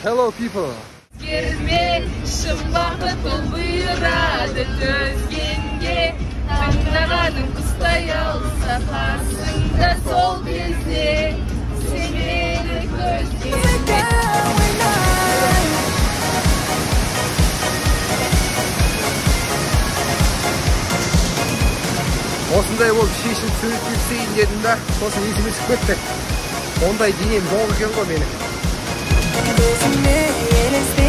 Hello people. Керме, шын бақыт ол бұйырады төзгенге. Тыңдағаның құстай алса қасыңда сол кезде сен мені көзге. Осындай болып шешініп суретке түсейін дедім да, сосын есіме түсіп кетті. Ондай денем жоқ екен ғой менің. Көзіме елесте